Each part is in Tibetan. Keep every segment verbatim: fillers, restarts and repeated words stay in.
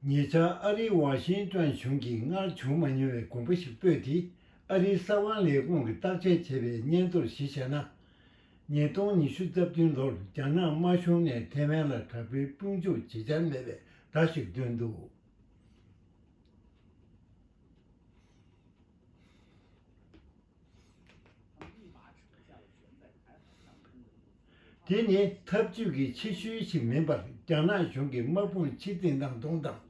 ཉེ་ཆར་ཨ་རིའི་ཝ་ཤིང་ཏོན་གཞུང་གིས་སྔར་བྱུང་མ་མྱོང་བའི་དགོངས་པ་ཞིག་སྤོས་ཏེ། ཨ་རིའི་གསང་བ་ལས་ཁུངས་ཀྱིས་བརྟག་དཔྱད་བྱས་པའི་སྙན་ཐོར་གཞི་བཞག་ན། ཉིས་སྟོང་ཉི་ཤུ་རྩ་བདུན་ལོར་རྒྱ་ནག་དམར་གཞུང་ནས་ཐེ་ཝན་ལ་དྲག་པོའི་དཔུང་འཇུག་བྱེད་འཆར་མེད་པའི་བརྡ་ཞིག་བཏོན་འདུག། དེ་ནི་འཐབ་ཇུས་ཀྱི་ཕྱི་བཤོལ་ཞིག་མིན་པར། རྒྱ་ནག་གཞུང་གིས་དམག་དཔུང་ཕྱིར་འཐེན་གནང་སྟངས་དང་།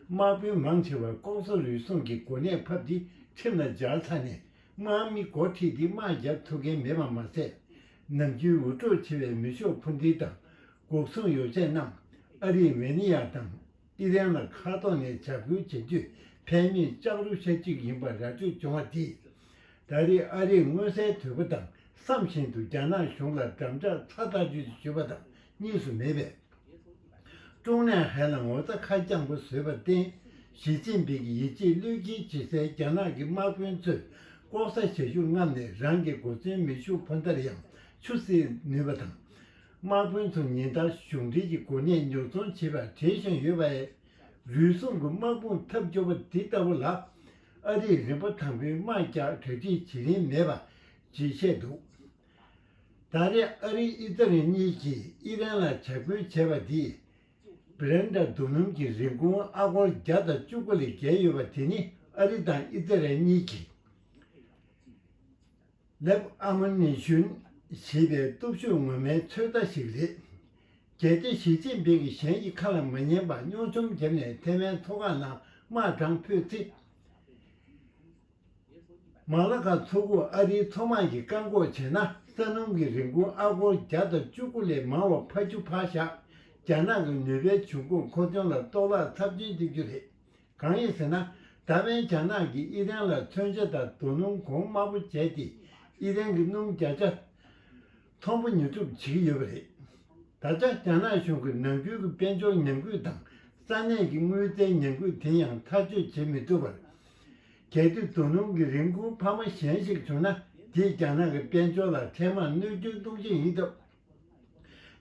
དམག་དཔོན་མང་ཆེ་བ་ལྐོག་ཟ་རུལ་སུངས་ཀྱི་གོ་གནས་ཕབ་སྟེ་ཁྲིམས་ལ་སྦྱར་ཚར་ནས། དམག་མི་འགོ་ཁྲིད་དེ་དམག་རྒྱག་ཐུབ་མཁན་མེད་པ་མ་ཟད། ནམ་རྒྱུན་འུར་སྒྲོག་ཆེ་བའི་མི་ཤོག་འཕུར་མདེལ་དང་། འགོག་སྲུང་ཡོ་བྱད་རྣམས་ཨ་རིས་ཝེ་ནི་ཡ་དང་ཨི་རན་ལ་མཁའ་ཐོག་ནས་འཇབ་རྒོལ་བྱེད་དུས་ཕན་མེད་ལྕགས་རུ་ཤ་གཅིག་ཡིན་པ་ར་སྤྲོད་བྱུང་བ་དེས། ད་རེས་ཨ་རིས་མངོན་གསལ་དོད་པོ་དང་བསམ་བཞིན་དུ་རྒྱ་ནག་གཞུང་ལ་འགྲམ་ལྕག་ཚ་ཐག་ཆོད་དུ་གཞུས་པ་དང་གཉིས་སུ་མེད་པས། ཀྲུང་ནན་ཧའེ་ལ་ངོ་ཚ་ཁ་རྐྱང་པོ་བཟོས་པར་བརྟེན། ཞི་ཅིན་ཕིང་གི་ཡིད་ཆེས་བློས་འགེལ་བྱེད་སའི་རྒྱ་ནག་གི་དམག་དཔོན་ཚོས་ལྐོག་ཟ་ཞལ་བཞུགས་མངགས་ནས་རང་གི་གོ་མཚོན་མེ་ཤུགས་འཕུར་མདའ་ལ་ཡང་ཆུ་བསྲེག་ནུས་པ་དང་། དམག་དཔོན་ཚོ་ཉིན་ལྟར་གཞུང་འབྲེལ་གྱི་གོ་གནས་ཉོ་ཚོང་བྱེད་པར་བྲེལ་བཞིན་ཡོད་པས། རུལ་སུངས་ཀྱི་དམག་དཔུང་འཐབ་སྐྱོ་བ་འདི་ལྟ་བུ་ལ། ཨ་རིས་རིམ་པ་དང་པོའི་དམག་རྒྱག་གྲ་སྒྲིག་བྱེད་རིན་མེད་པ་ཅེས་བཤད་འདུག། ད་རེས་ཨ་རིས་ཨི་ཐ་ལི་གཉིས་ཀྱིས་ཨི་རན་ལ་འཇབ་རྒོལ་བྱས་པ་འདིས། བྷི་རན་ཌ་རྡོ་སྣུམ་གྱི་རིན་གོང་ཨ་སྒོར་བརྒྱ་དང་བཅུ་དགུ་ལས་བརྒལ་ཡོད་པ་དེ་ནི་ཨ་རི་དང་ཨི་ཐ་ལི་གཉིས་ཀྱིས། ལེབ་ཨ་མོ་ནི་ཤུན་ཞེས་པའི་སྟོབས་ཤུགས་ངོ་མའི་ཚོད་ལྟ་ཞིག་རེད། གལ་ཏེ་ཞི་ཅིན་ཕིང་གིས་གཞན་གྱི་ཁ་ལ་མ་ཉན་པར་སྨྱོ་ཆུང་བརྒྱབ་ནས་ཐེ་ཝན་མཐོ་སྒང་ནང་དམག་དྲངས་ཕོད་ཚེ། མ་ལ་ཀ་མཚོ་ཁུག་ཨ་རིའི་མཚོ་དམག་གིས་བཀག་འགོག་བྱས་ན། ས་སྣུམ་གྱི་རིན་གོང་ཨ་སྒོར་བརྒྱ་དང་བཅུ་དགུ་ལས་མང་བ་ཕར་ཆུ་ཕར་བཞག། རྒྱ་ནག་གི་ནུས་པའི་འབྱུང་ཁུངས་མཁོ་འདོན་ལ་གཏོར་བརླག་ཚབས་ཆེན་ཐེབས་རྒྱུ་རེད། གང་ཡིན་ཟེར་ན། ད་ཕན་རྒྱ་ནག་གིས་ཨི་རན་ལ་མཚོན་ཆ་དང་རྡོ་སྣུམ་གོང་དམའ་པོ་བྱས་ཏེ། ཨི་རན་གྱི་སྣུམ་བརྒྱ་ཆ་མཐོན་པོ་ཉོ་སྒྲུབ་བྱེད་ཀྱི་ཡོད་པ་རེད། ད་ཆ་རྒྱ་ནག་གཞུང་གིས་ནང་ཁུལ་གྱི་དཔལ་འབྱོར་ཉམས་རྒུད་དང་ས་གནས་ཀྱི་དངུལ་རྩའི་ཉམས་རྒུད་དེ་ཡང་ཐག་གཅོད་བྱེད་མི་ཐུབ་པར། གལ་ཏེ་རྡོ་སྣུམ་གྱི་རིན་གོང་འཕར་མ་གཞན་ཞིག་བྱུང་ན། དེས་རྒྱ་ནག་གི་དཔལ་འབྱོར་ལ་འཕྲལ་མར་གནོད་སྐྱོན་གཏོང་རྒྱུ་ཡིན་སྟབས།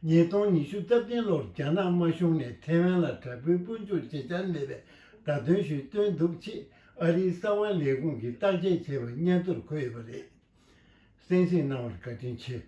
ཉིས་སྟོང་ཉི་ཤུ་རྩ་བདུན་ལོར་རྒྱ་ནག་དམར་གཞུང་ནས་ཐེ་ཝན་ལ་དྲག་པོའི་དཔུང་འཇུག་བྱེད་འཆར་མེད་པའི་བརྡ་དོན་ཞིག་བཏོན་འདུག་ཅེས་ཨ་རིའི་གསང་བ་ལས་ཁུངས་ཀྱིས་བརྟག་དཔྱད་བྱས་པའི་སྙན་ཐོར་འཁོད་ཡོད་པ་རེད། གསན་གཟིགས་གནང་བར་བཀའ་དྲིན་ཆེ།